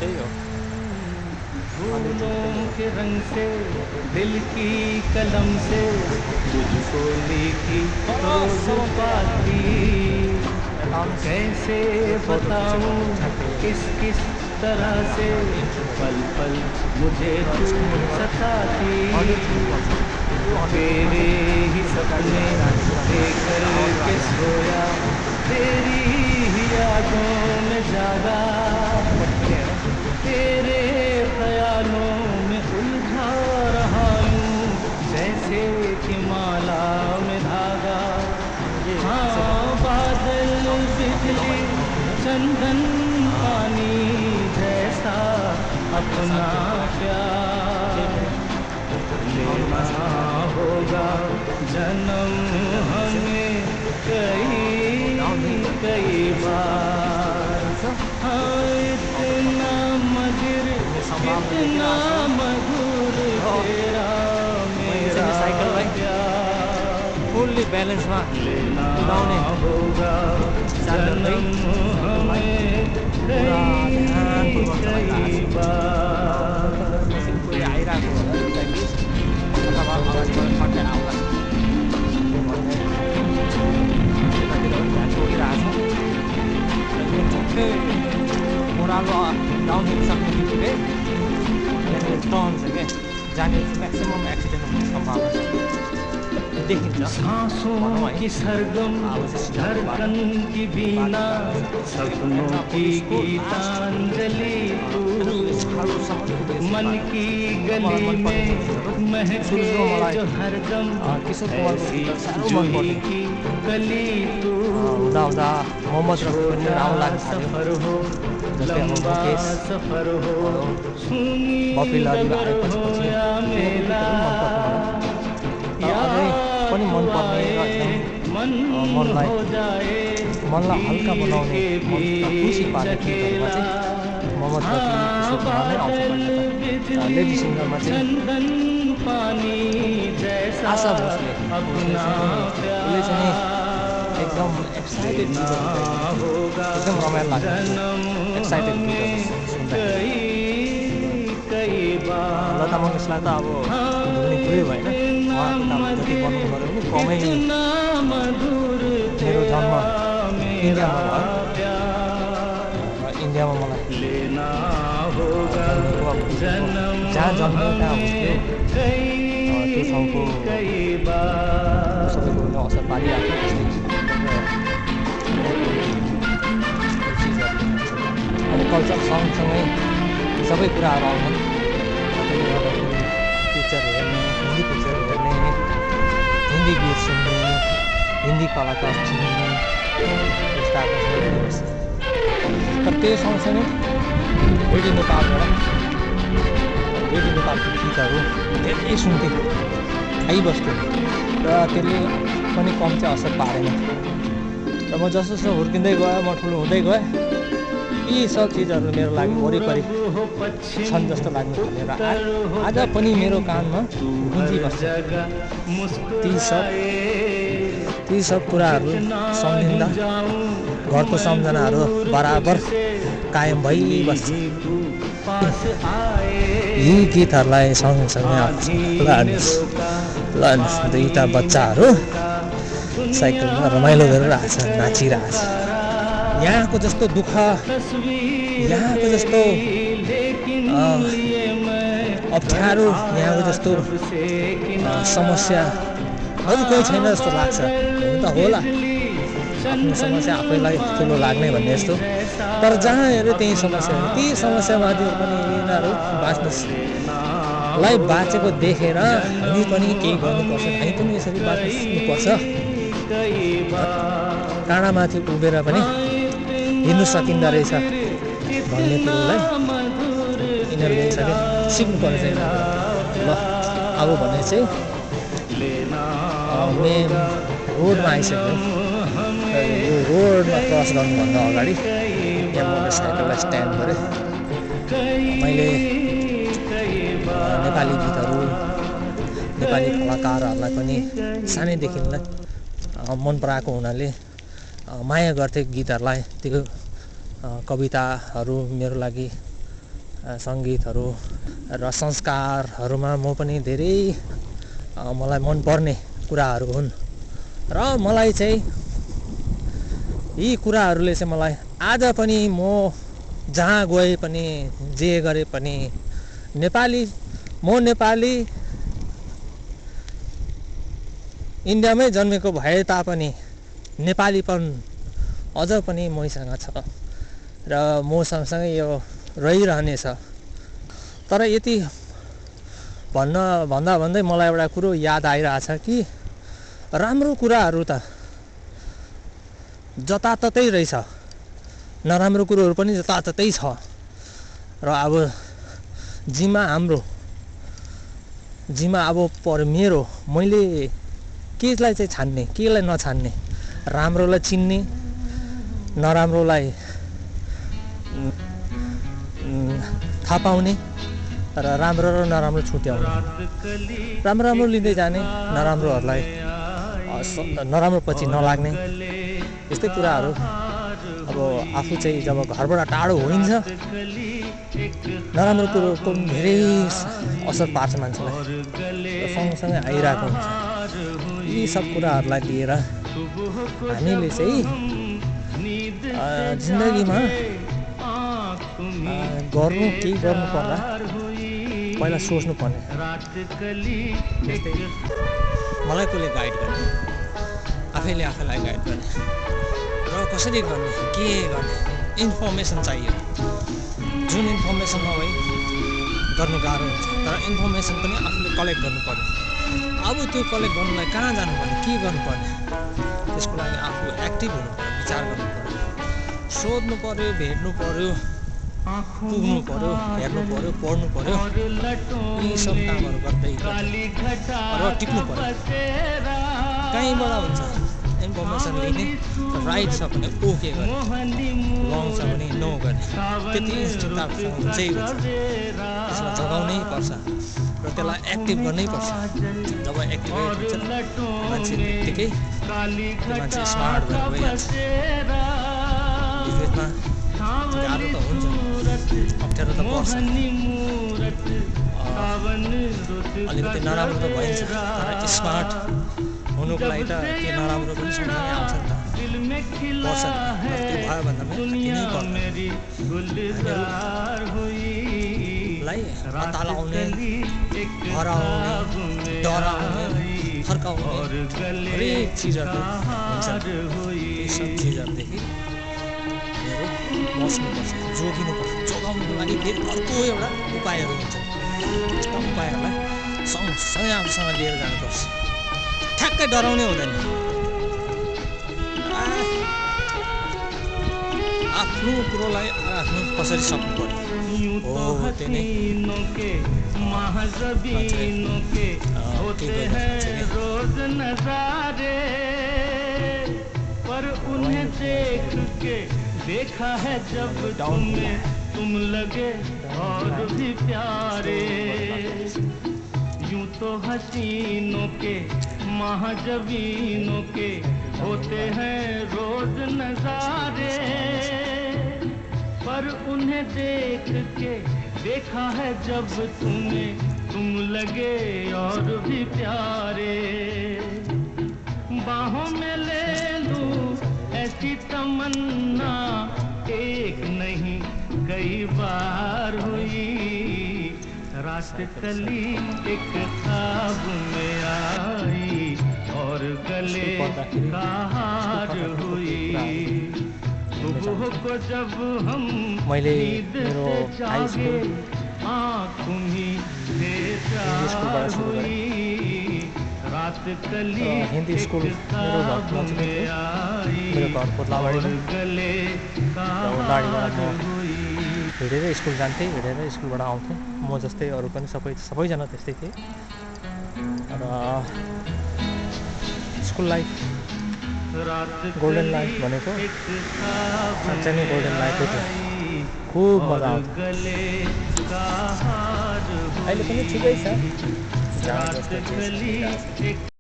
त्यही हो फूलों के रंग से दिल की कलम से तुझको लिखी रोज पाती कैसे बताऊं किस किस तरह से पल पल मुझे तू सताती तेरे ही सपने देकर के सोया तेरी ही यादों में जागा तेरे ख्यालों में उलझा रहा हूँ जैसे कि माला में धागा हाँ बादल बिजली चंदन पानी जैसा अपना प्यार लेना होगा जन्म हमें कई बार हाँ इतना मधुर तेरा मेरा प्यार फुल्ली ब्यालेन्समा लेना कुदाउने होगा जन्म हमें कई बार कोही आइरहेको होला कि अथवा अगाडिबाट फर्केर आउला यतातिर ध्यान छोडिरहेको छ ठुक्कै ओह्रालो डाउन हिल सक्ने बित्तिकै यहाँनिर टर्न छ क्या जाने म्याक्सिमम् एक्सिडेन्ट हुने सम्भावना छ देखिन्छ सांसों की सरगम धड़कन की बीना सपनों की गीतांजलि तू मन की गली में महके जो हरदम ऐसी जूही की कली तू हुँदा मोहम्मद रफी पनि राम्रो लाग्छ सफर हो जस्तै अब मुकेश सफर हो बपिला पनि पनि मनपर्ने र एकदम मनलाई हल्का बनाउने मनलाई खुसी पार्ने गीतहरूमा चाहिँ मोहम्मद रफी किशोर कुमार नै आउँछ भन्ने लेडी सिङ्गरमा चाहिँ आशा भोसले उसले चाहिँ एकदम एक्साइटेड गीतहरू एकदम रमाइलो लाग्छ एक्साइटेड गीतहरू सुन्दाखेरि लता मङ्गेशलाई त अब धुने कुरै भएन उहाँको काम जति बनाउनु गऱ्यो भने कमै मेरो जन्म इन्डियामा भयो र इन्डियामा मलाई जहाँ जन्म्यो त्यहाँ हुन्थ्यो त्यो ठाउँको सबै कुरोले असर पारिरहेको अब कल्चर सँगसँगै सबै कुराहरू आउँछन् त्यसले गर्दाखेरि पिक्चर हेर्ने हिन्दी पिक्चर हेर्ने हिन्दी गीत सुन्ने हिन्दी कलाकार चिन्ने यस्ता तर त्यो सँगसँगै रेडियो नेपालको गीतहरू धेरै सुन्थेँ आइबस्थ्यो र त्यसले पनि कम चाहिँ असर पारेन र म जस्तो जस्तो हुर्किँदै गएँ म ठुलो हुँदै गएँ यी सब चिजहरू मेरो लागि वरिपरि छन् जस्तो लाग्नु थाल्यो र आज पनि मेरो कानमा गुन्जिबस्छ ती सब कुराहरू सम्झिँदा घरको सम्झनाहरू बराबर कायम भइबस्छ यी गीतहरूलाई सँगसँगै लन्च दुईवटा बच्चाहरू साइकलमा रमाइलो गरिरहेछ नाचिरहेछ यहाँको जस्तो दुःख यहाँको जस्तो अप्ठ्यारो यहाँको जस्तो समस्या अरू कोही छैन जस्तो लाग्छ हुन त होला आफ्नो समस्या आफैलाई ठुलो लाग्ने भन्ने जस्तो तर जहाँ हेऱ्यो त्यही समस्या हो ती समस्यामाथि पनि यिनीहरू बाँच्नलाई बाँचेको देखेर हामी पनि केही गर्नुपर्छ हामी पनि यसरी बाँच्न सिक्नुपर्छ काँडामाथि उभिएर पनि हिँड्नु सकिँदो रहेछ भन्ने कुरोलाई यिनीहरूले सिक्नुपर्छ ल अब भने चाहिँ मेन रोडमा आइसक्यो यो रोडमा क्रस गर्नुभन्दा अगाडि यहाँ मोटरसाइकललाई स्ट्यान्ड गरेँ मैले नेपाली गीतहरू नेपाली कलाकारहरूलाई पनि सानैदेखिलाई मन पराएको हुनाले माया गर्थे गीतहरूलाई त्यो कविताहरू मेरो लागि सङ्गीतहरू र संस्कारहरूमा म पनि धेरै मलाई मनपर्ने कुराहरू हुन् र मलाई चाहिँ यी कुराहरूले चाहिँ मलाई आज पनि म जहाँ गए पनि जे गरे पनि म नेपाली इन्डियामै जन्मेको भए तापनि नेपालीपन अझ पनि मसँग छ र म सँगसँगै यो रहिरहनेछ। तर यति भन्दै मलाई एउटा कुरो याद आइरहेछ कि राम्रो कुराहरू त जताततै रहेछ, नराम्रो कुरोहरू पनि जताततै छ र अब जिम्मा अब मेरो मैले केलाई चाहिँ छान्ने, केलाई नछान्ने, राम्रोलाई चिन्ने, नराम्रोलाई थाहा पाउने र राम्रो र नराम्रो छुट्याउने, राम्रो लिँदै जाने, नराम्रो पछि नलाग्ने, यस्तै कुराहरू अब आफू चाहिँ जब घरबाट टाढो होइन्छ नराम्रो कुरोको धेरै असर पार्छ मान्छेलाई र सँगसँगै आइरहेको हुन्छ। यी सब कुराहरूलाई लिएर हामीले चाहिँ जिन्दगीमा केही गर्नु पर्दा पहिला सोच्नु पर्ने। जस्तै मलाई कसले गाइड गर्ने, आफैले आफैलाई गाइड गर्ने र कसरी गर्ने, के गर्ने, इन्फर्मेसन चाहियो। जुन इन्फर्मेसन नभई गर्नु गाह्रो हुन्छ, तर इन्फर्मेसन पनि आफूले कलेक्ट गर्नुपर्ने। अब त्यो कलेक्ट गर्नुलाई कहाँ जानुपर्ने, के गर्नुपर्ने, त्यसको लागि आफू एक्टिभ हुनु पर्यो, विचार गर्नु पर्यो, सोध्नु पर्यो, भेट्नु पर्यो, पुग्नु पर्यो, हेर्नु पर्यो, पढ्नु पर्यो। यी सब कामहरू गर्दै र टिप्नु पर्यो। कहीँबाट हुन्छ इन्फर्मेसन लिने, राइट छ भने ओके गर्ने, रङ छ भने नो गर्ने, त्यति इन्स्टिङसँग चाहिँ हुन्छ। त्यसमा जगाउनै पर्छ र त्यसलाई एक्टिभ गर्नै पर्छ। जब एक्टिभेट हुन्छ मान्छे त्यत्तिकै त्यो मान्छे स्मार्ट भएर गइहाल्छ। विवेकमा गाह्रो त हुन्छ, अप्ठ्यारो त पर्छ, अलिकति नराम्रो त भइन्छ, तर स्मार्ट हुनुको लागि त त्यो नराम्रो पनि सँगसँगै आउँछ नि त, पर्छ नि। त्यो भयो भन्दा किनै हामीहरूलाई हतालाउने, हराउने, डराउने, फर्काउने हरेक चिजहरू हुन्छ। यी सब चिजहरूदेखि बस्नुपर्छ, जोगाउनुको लागि अर्को एउटा उपायहरू हुन्छ। त्यस्ता उपायहरूलाई सँगसँगै आफूसँग लिएर जानुपर्छ। ठ्याक्कै डराउने हुँदैन, आफ्नो कुरोलाई आफ्नो कसरी सक्नु पर्यो हो त्यो नै देखा है जब तुम्हें तुम लगे और भी प्यारे, यूं तो हसीनों के महाजबीनों के होते हैं रोज नजारे, पर उन्हें देख के देखा है जब तुम्हें तुम लगे और भी प्यारे। बाहों में ले लूं ऐसी तमन्ना एक नहीं कई बार हुई, रात कली एक ख्वाब में आई और गले का हार हुई। सुबह को जब हम नींद से जागे आँखों में बेचार हुई, रात कली हिन्दी स्कुल मेरो घरको लावाडीमा हिँडेर स्कुल जान्थेँ, हिँडेर स्कुलबाट आउँथेँ। म जस्तै अरू पनि सबैजना त्यस्तै थिए र स्कुल लाइफ गोल्डन लाइफ भनेको साँच्चै नै गोल्डन लाइफै थियो। खुब मजा आउँथ्यो। अहिले पनि ठिकै छ।